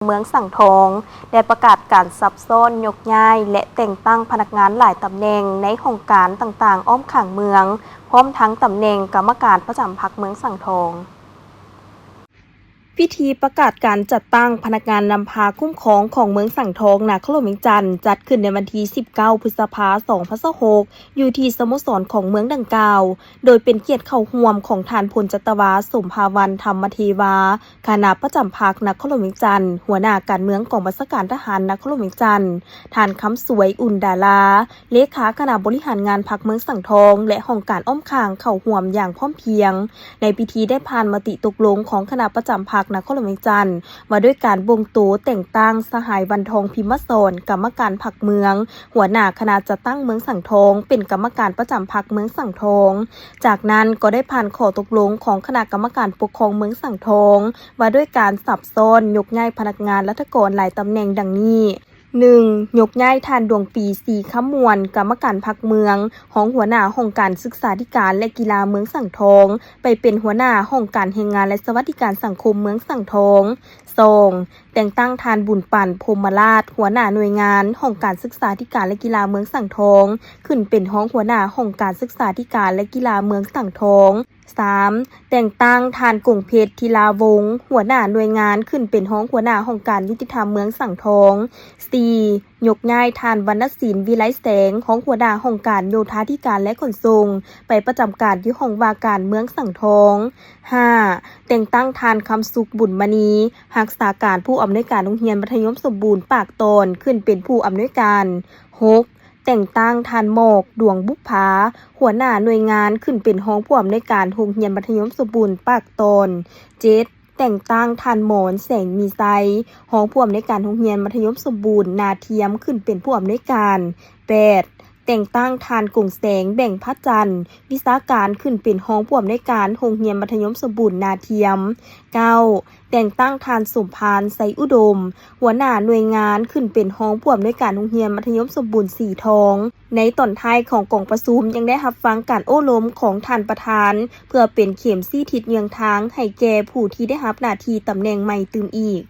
ເມືອງສັງທອງ ໄດ້ປະກາດການສັບຊ້ອນຍົກຍ້າຍ ແລະ ແຕ່ງຕັ້ງພະນັກງານຫຼາຍຕຳແໜ່ງໃນຫ້ອງການຕ່າງໆອ້ອມຂ້າງເມືອງ, ພ້ອມທັງຕຳແໜ່ງກຳມະການປະຈຳພັກເມືອງສັງທອງ. ພິທີປະກາດການຈັດຕັ້ງພະນັກງານນຳພາຄຸ້ມຄອງຂອງເມືອງສັງທອງ ນະຄອນຫຼວງວຽງຈັນ ຈັດຂຶ້ນໃນວັນທີສິບເກົ້າ ພຶດສະພາ ສອງພັນຊາວຫົກ ຢູ່ທີ່ສະໂມສອນຂອງເມືອງດັ່ງກ່າວ, ໂດຍເປັນກຽດເຂົ້າຮ່ວມຂອງທ່ານ ພົນຈັດຕະວາ ສົມພາວັນ ທຳມະເທວາ ຄະນະປະຈຳພັກນະຄອນຫຼວງວຽງຈັນ, ຫົວໜ້າການເມືອງກອງບັນຊາການທະຫານນະຄອນຫຼວງວຽງຈັນ, ທ່ານ ຄຳສວຍ ອຸ່ນດາລາ ເລຂາຄະນະບໍລິຫານງານພັກເມືອງສັງທອງ ແລະ ຫ້ອງການອ້ອມຂ້າງເຂົ້າຮ່ວມຢ່າງພ້ອມພຽງ. ໃນພິທີໄດ້ຜ່ານມະຕິຕົກລົງຂອງຄະນະປະຈຳພັກນະຄອນຫຼວງວຽງຈັນ ວ່າດ້ວຍການບົ່ງໂຕແຕ່ງຕັ້ງສະຫາຍ ວັນທອງ ພິມມະສອນ ກຳມະການພັກເມືອງ, ຫົວໜ້າຄະນະຈັດຕັ້ງເມືອງສັງທອງ ເປັນກຳມະການປະຈຳພັກເມືອງສັງທອງ. ຈາກນັ້ນກໍໄດ້ຜ່ານຂໍ້ຕົກລົງຂອງຄະນະກຳມະການປົກຄອງເມືອງສັງທອງ ວ່າດ້ວຍການສັບຊ້ອນຍົກຍ້າຍພະນັກງານລັດຖະກອນຫຼາຍຕຳແໜ່ງດັ່ງນີ້. ໜຶ່ງ, ຍົກຍ້າຍທ່ານ ດວງປີ ສີຄຳມ່ວນ ກຳມະການພັກເມືອງ, ຮອງຫົວໜ້າຫ້ອງການສຶກສາທິການ ແລະ ກິລາເມືອງສັງທອງ ໄປເປັນຫົວໜ້າຫ້ອງການແຮງງານ ແລະ ສະຫວັດດີການສັງຄົມເມືອງສັງທອງ. ສອງ, ແຕ່ງຕັ້ງທ່ານ ບຸນປັນ ພົມມະລາດ ຫົວໜ້າໜ່ວຍງານຫ້ອງການສຶກສາທິການ ແລະ ກິລາເມືອງສັງທອງ ຂຶ້ນເປັນຮອງຫົວໜ້າຫ້ອງການສຶກສາທິການ ແລະ ກິລາເມືອງສັງທອງ. ສາມ, ແຕ່ງຕັ້ງທ່ານ ກົງເພັດ ທິລາວົງ ຫົວໜ້າໜ່ວຍງານ ຂຶ້ນເປັນຮອງຫົວໜ້າຫ້ອງການຍຸຕິທຳເມືອງສັງທອງ. ສີ່, ຍົກຍ້າຍທ່ານ ວັນນະສິນ ວິໄລແສງ ຮອງຫົວໜ້າຫ້ອງການໂຍທາທິການ ແລະ ຂົນສົ່ງ ໄປປະຈຳການຢູ່ຫ້ອງວ່າການເມືອງສັງທອງ. ຫ້າ, ແຕ່ງຕັ້ງທ່ານ ຄຳສຸກ ບຸນມະນີ ຮັກສາການຜູ້ອຳນວຍການໂຮງຮຽນມັດທະຍົມສົມບູນປາກຕອນ ຂຶ້ນເປັນຜູ້ອຳນວຍການ. ຫົກ, ແຕ່ງຕັ້ງທ່ານ ໝອກ ດວງບຸບຜາ ຫົວໜ້າໜ່ວຍງານ ຂຶ້ນເປັນຮອງຜູ້ອຳນວຍການໂຮງຮຽນມັດທະຍົມສົມບູນປາກຕອນ. ເຈັດ, ແຕ່ງຕັ້ງທ່ານ ໝອນ ແສງມີໄຊ ຮອງຜູ້ອຳນວຍການໂຮງຮຽນມັດທະຍົມສົມບູນນາທຽມ ຂຶ້ນເປັນຜູ້ອຳນວຍການ. ແປດ, ແຕ່ງຕັ້ງທ່ານ ກົງແສງ ແບງພະຈັນ ວິຊາການ ຂຶ້ນເປັນຮອງຜູ້ອຳນວຍການໂຮງຮຽນມັດທະຍົມສົມບູນນາທຽມ. ເກົ້າ, ແຕ່ງຕັ້ງທ່ານ ສົມພານ ໄຊອຸດົມ ຫົວໜ້າໜ່ວຍງານ ຂຶ້ນເປັນຮອງຜູ້ອຳນວຍການໂຮງຮຽນມັດທະຍົມສົມບູນສີທອງ. ໃນຕອນທ້າຍຂອງກອງປະຊຸມ ຍັງໄດ້ຮັບຟັງການໂອ້ລົມຂອງທ່ານປະທານ ເພື່ອເປັນເຂັມຊີ້ທິດເຍືອງທາງໃຫ້ແກ່ຜູ້ທີ່ໄດ້ຮັບໜ້າທີ່ຕຳແໜ່ງໃໝ່ຕື່ມອີກ.